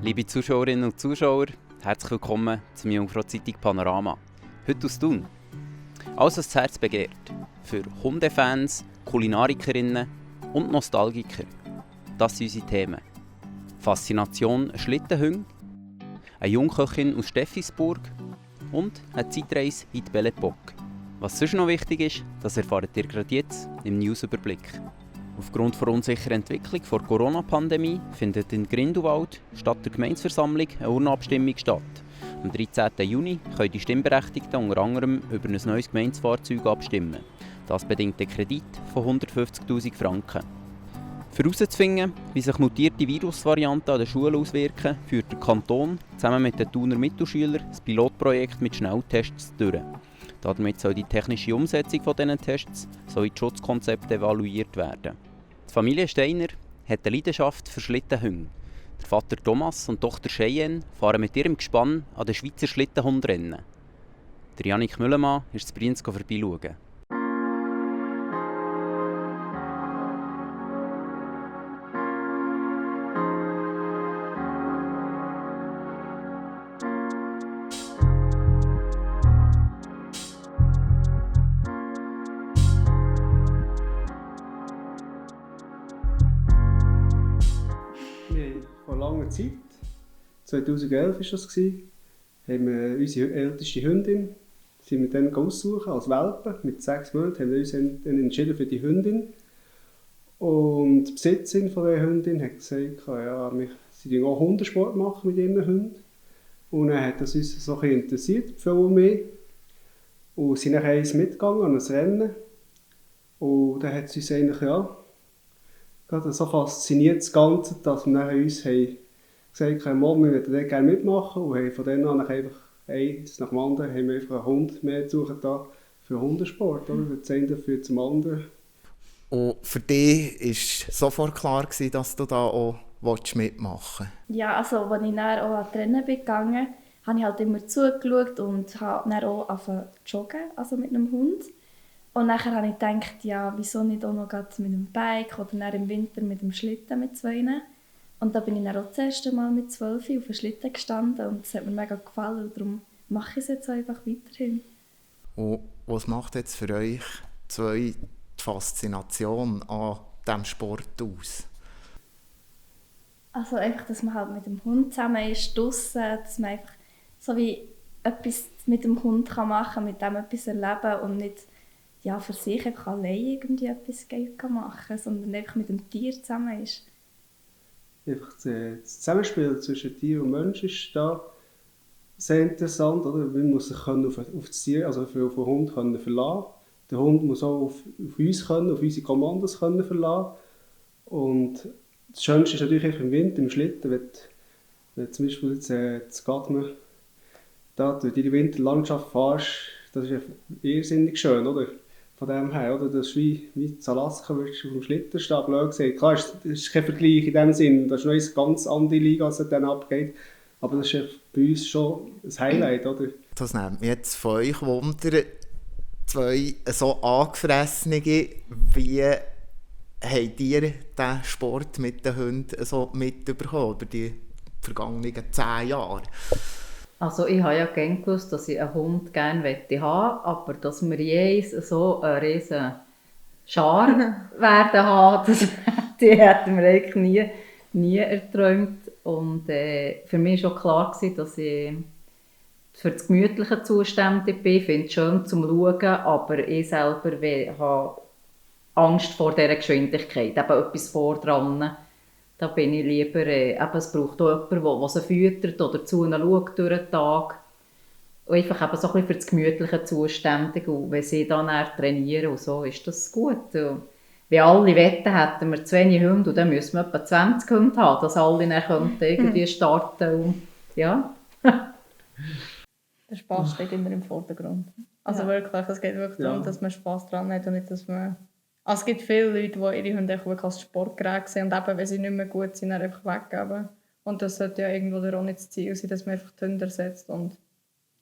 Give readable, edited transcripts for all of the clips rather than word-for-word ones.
Liebe Zuschauerinnen und Zuschauer, herzlich willkommen zum Jungfrau-Zeitung Panorama. Heute aus Thun. Alles, was das Herz begehrt. Für Hundefans, Kulinarikerinnen und Nostalgiker. Das sind unsere Themen. Faszination Schlittenhunde, eine Jungköchin aus Steffisburg und eine Zeitreise in die Belle Époque. Was sonst noch wichtig ist, das erfahrt ihr gerade jetzt im Newsüberblick. Aufgrund der unsicheren Entwicklung der Corona-Pandemie findet in Grindelwald statt der Gemeindeversammlung eine Urnenabstimmung statt. Am 13. Juni können die Stimmberechtigten unter anderem über ein neues Gemeindefahrzeug abstimmen. Das bedingt einen Kredit von 150'000 Franken. Für herauszufinden, wie sich mutierte Virusvarianten an den Schulen auswirken, führt der Kanton zusammen mit den Thuner Mittelschülern das Pilotprojekt mit Schnelltests durch. Damit soll die technische Umsetzung dieser Tests sowie die Schutzkonzepte evaluiert werden. Die Familie Steiner hat eine Leidenschaft für Schlittenhunde. Der Vater Thomas und die Tochter Cheyenne fahren mit ihrem Gespann an den Schweizer Schlittenhundrennen. Der Jannik Müllemann ist zu Brienz vorbeischauen. Vor langer Zeit, 2011 war das, haben wir unsere älteste Hündin sind wir dann aussuchen als Welpe. Mit 6 Monaten haben wir uns dann entschieden für die Hündin. Und die Besitzerin von dieser Hündin hat gesagt, ja, sie auch Hundesport machen mit ihren Hunden. Und dann hat das uns so ein bisschen interessiert, die Frau und mich. Und sind dann eins mitgegangen an ein Rennen. Und dann hat sie uns eigentlich, gerade so fasziniert das Ganze, dass wir dann uns haben gesagt haben, wir würden dort gerne mitmachen. Und haben von dann an einfach eins nach dem anderen haben wir einfach einen Hund mehr gesucht für Hundesport. Oder? Das eine führt zum anderen. Und für dich war sofort klar, dass du da auch mitmachen willst? Ja, also als ich dann auch an die Rennen bin gegangen, habe ich halt immer zugeschaut und habe dann auch angefangen zu joggen, also mit einem Hund. Und nachher habe ich gedacht, ja, wieso nicht auch noch mit dem Bike oder dann im Winter mit dem Schlitten mit 2. Und da bin ich dann auch das erste Mal mit 12 auf dem Schlitten gestanden und es hat mir mega gefallen und darum mache ich es jetzt einfach weiterhin. Und was macht jetzt für euch zwei die Faszination an diesem Sport aus? Also einfach, dass man halt mit dem Hund zusammen ist, draussen, dass man einfach so wie etwas mit dem Hund machen kann, mit dem etwas erleben und nicht für sich einfach allein irgendwie etwas machen kann, sondern einfach mit dem Tier zusammen ist. Einfach das Zusammenspiel zwischen Tier und Mensch ist da sehr interessant. Oder? Man muss sich auf das Tier, also auf den Hund verlassen. Der Hund muss auch auf uns auf unsere Kommandos verlassen. Und das Schönste ist natürlich im Winter, im Schlitten, wenn zum Beispiel jetzt zu Gadmen da durch die Winterlandschaft fährst, das ist irrsinnig schön, oder? Von dem her, oder? Das ist wie in Alaska, würdest du auf dem Schlitten stehen, blöd gesagt. Klar, das ist kein Vergleich in dem Sinn, das ist noch eine ganz andere Liga, als es dann abgeht. Aber das ist bei uns schon ein Highlight, oder? Das nimmt mich jetzt von euch Wunder, zwei so angefressene, wie habt ihr diesen Sport mit den Hunden so mitbekommen über die vergangenen 10 Jahre? Also ich habe ja gerne gewusst, dass ich einen Hund gerne haben möchte, aber dass wir je so eine riesen Schar werden haben, die hätten wir eigentlich nie erträumt. Und für mich war auch klar, dass ich für das Gemütliche zuständig bin. Ich finde es schön zum Schauen, aber ich selber habe Angst vor dieser Geschwindigkeit, eben etwas vordran. Da bin ich lieber, es braucht auch jemanden, der sie füttert oder zu ihnen schaut durch den Tag. Und einfach eben so ein bisschen für das Gemütliche zuständig. Und wenn sie dann trainieren und so, ist das gut. Und wenn alle wetten, hätten wir zu wenig Hunde und dann müssen wir etwa 20 Hunde haben, dass alle dann irgendwie starten und ja. Der Spass steht immer im Vordergrund. Also wirklich, es geht wirklich darum, dass man Spass dran hat und nicht, dass man... Also es gibt viele Leute, die ihre Hunde wirklich als Sportgerät sehen und eben, wenn sie nicht mehr gut sind, dann einfach weggeben. Und das sollte ja irgendwo auch nicht das Ziel sein, dass man einfach die Hunde ersetzt. Und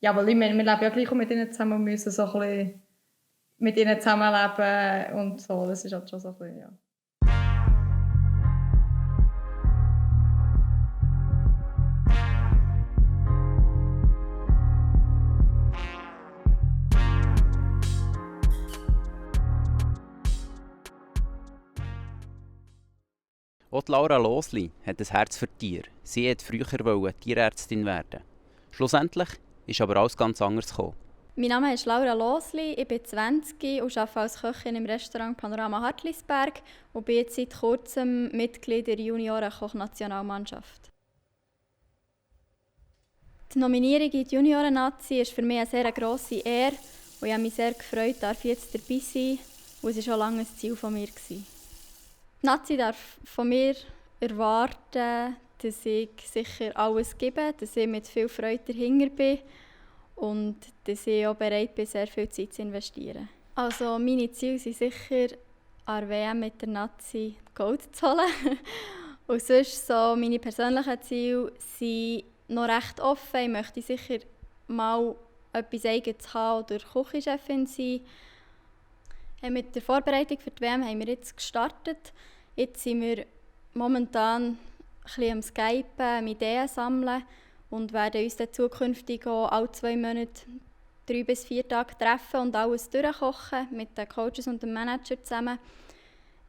ja, weil wir leben ja gleich auch mit ihnen zusammen und müssen so ein bisschen mit ihnen zusammenleben und so. Das ist halt schon so ein bisschen, Auch Laura Losli hat ein Herz für Tiere. Sie wollte früher Tierärztin werden. Schlussendlich ist aber alles ganz anders gekommen. Mein Name ist Laura Losli, ich bin 20 und arbeite als Köchin im Restaurant Panorama Hartlisberg und bin jetzt seit kurzem Mitglied der Junioren-Koch-Nationalmannschaft. Die Nominierung in die Junioren-Nazi ist für mich eine sehr grosse Ehre und ich habe mich sehr gefreut, dass ich jetzt dabei sein und es war schon lange ein Ziel von mir. Die Nazi darf von mir erwarten, dass ich sicher alles gebe, dass ich mit viel Freude dahinter bin und dass ich auch bereit bin, sehr viel Zeit zu investieren. Also meine Ziele sind sicher, an der WM mit der Nazi Gold zu holen. Und sonst so meine persönlichen Ziele sind noch recht offen. Ich möchte sicher mal etwas Eigenes haben oder Küchenchefin sein. Mit der Vorbereitung für die WM haben wir jetzt gestartet. Jetzt sind wir momentan ein bisschen am Skypen, Ideen sammeln und werden uns dann zukünftig auch alle 2 Monate 3 bis 4 Tage treffen und alles durchkochen mit den Coaches und dem Manager zusammen.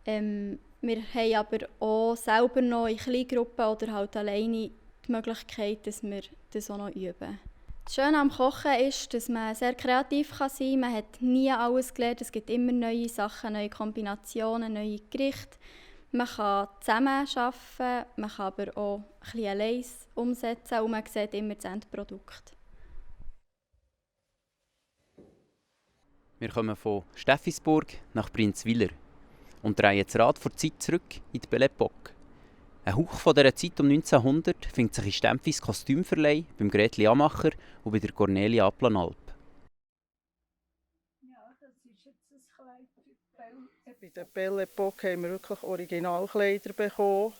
Wir haben aber auch selber noch in Kleingruppen oder halt alleine die Möglichkeit, dass wir das auch noch üben. Das Schöne am Kochen ist, dass man sehr kreativ sein kann. Man hat nie alles gelernt. Es gibt immer neue Sachen, neue Kombinationen, neue Gerichte. Man kann zusammen arbeiten, man kann aber auch ein bisschen allein umsetzen und man sieht immer das Endprodukt. Wir kommen von Steffisburg nach Prinzwiller und drehen das Rad vor die Zeit zurück in die Belle Époque. Ein Hauch von dieser Zeit um 1900 findet sich in Stempfis Kostümverleih beim Gretli Amacher und bei der Cornelia Applanalp. Ja, das ist jetzt ein Kleid für Belle. Bei der Belle Époque haben wir wirklich Originalkleider bekommen,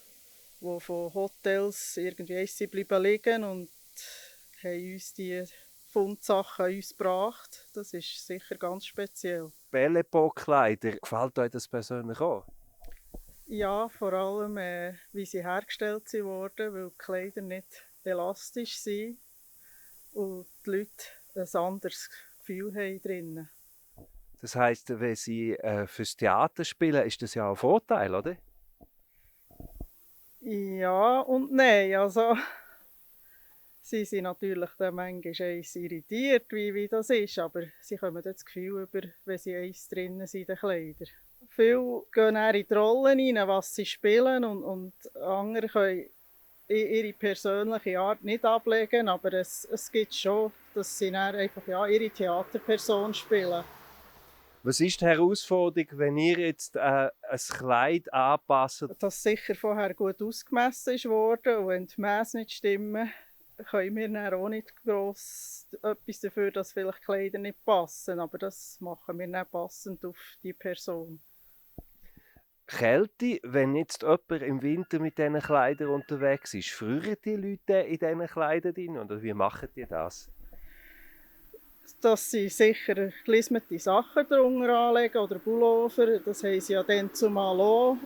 die von Hotels irgendwie sind bleiben liegen und haben uns die Fundsachen an uns gebracht. Das ist sicher ganz speziell. Belle Époque Kleider, gefällt euch das persönlich auch? Ja, vor allem, wie sie hergestellt wurden, weil die Kleider nicht elastisch sind und die Leute ein anderes Gefühl haben drinnen. Das heisst, wenn sie fürs Theater spielen, ist das ja auch ein Vorteil, oder? Ja und nein. Also, sie sind natürlich dann manchmal irritiert, wie das ist, aber sie kommen das Gefühl über, wenn sie eins drinnen sind, in den Kleidern. Viele gehen dann in die Rollen rein, was sie spielen und andere können ihre persönliche Art nicht ablegen, aber es gibt schon, dass sie dann einfach ihre Theaterperson spielen. Was ist die Herausforderung, wenn ihr jetzt ein Kleid anpasst? Das sicher vorher gut ausgemessen wurde und wenn die Mässe nicht stimmen, können wir dann auch nicht gross etwas dafür, dass vielleicht Kleider nicht passen, aber das machen wir dann passend auf die Person. Kälte, wenn jetzt jemand im Winter mit diesen Kleidern unterwegs ist, frieren die Leute in diesen Kleidern drin, oder wie machen die das? Dass sie sicher gelismete Sachen darunter anlegen oder Pullover, das haben sie ja dann zumal auch,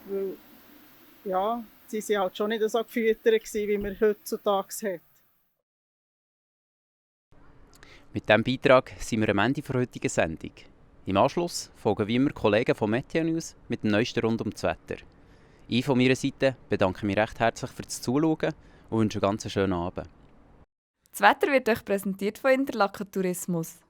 weil ja, sie waren halt schon nicht so gefüttert, wie man heutzutage hat. Mit diesem Beitrag sind wir am Ende der heutigen Sendung. Im Anschluss folgen wie immer Kollegen von Meteo News mit dem Neuesten rund um das Wetter. Ich von meiner Seite bedanke mich recht herzlich für das Zuschauen und wünsche einen ganz schönen Abend. Das Wetter wird euch präsentiert von Interlaken Tourismus.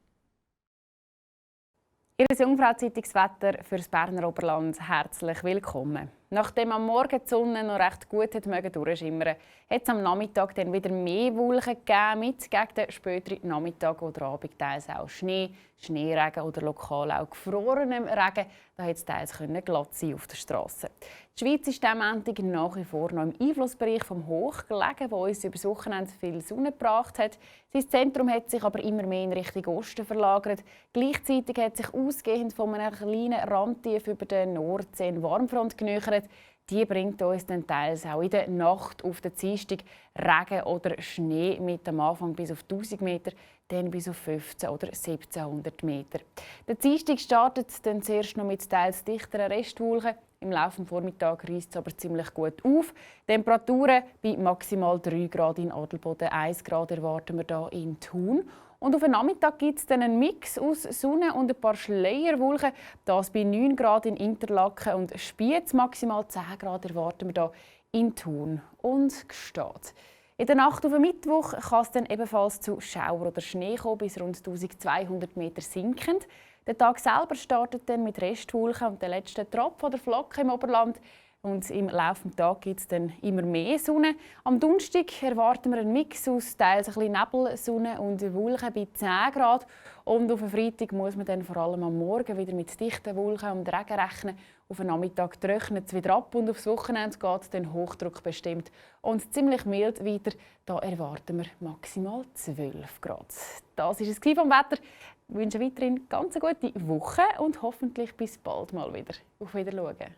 Ihr Jungfrau-Zeitungswetter für das Berner Oberland herzlich willkommen. Nachdem am Morgen die Sonne noch recht gut durchschimmern, hat es am Nachmittag dann wieder mehr Wolken gegeben, mit gegen den späteren Nachmittag oder Abend teils auch Schnee, Schneeregen oder lokal auch gefrorenem Regen. Da hat es teils glatt sein auf der Straße. Die Schweiz ist am Montag nach wie vor noch im Einflussbereich vom Hoch gelegen, wo uns über das Wochenende viel Sonne gebracht hat. Sein Zentrum hat sich aber immer mehr in Richtung Osten verlagert. Gleichzeitig hat sich ausgehend von einem kleinen Randtief über den Nordsee eine Warmfront genähert. Die bringt uns dann teils auch in der Nacht auf den Dienstag Regen oder Schnee mit am Anfang bis auf 1000 Meter, dann bis auf 15 oder 1700 Meter. Der Dienstag startet dann zuerst noch mit teils dichteren Restwolken. Im Laufe des Vormittags reisst es aber ziemlich gut auf. Temperaturen bei maximal 3 Grad in Adelboden, 1 Grad erwarten wir hier in Thun. Und auf den Nachmittag gibt es dann einen Mix aus Sonne und ein paar Schleierwolken. Das bei 9 Grad in Interlaken und Spiez, maximal 10 Grad erwarten wir hier in Thun und Gstaad. In der Nacht auf den Mittwoch kann es dann ebenfalls zu Schauer oder Schnee kommen, bis rund 1200 Meter sinkend. Der Tag selber startet dann mit Restwolken und den letzten Tropfen oder Flocken im Oberland. Und im Laufe des Tages gibt es dann immer mehr Sonne. Am Donnerstag erwarten wir einen Mix aus teils ein bisschen Nebel, Sonne und Wolken bei 10 Grad. Und auf den Freitag muss man dann vor allem am Morgen wieder mit dichten Wolken und Regen rechnen. Auf den Nachmittag trocknet es wieder ab und aufs Wochenende geht dann Hochdruck bestimmt. Und ziemlich mild weiter, da erwarten wir maximal 12 Grad. Das war es vom Wetter. Ich wünsche weiterhin ganz eine gute Woche und hoffentlich bis bald mal wieder. Auf Wiedersehen.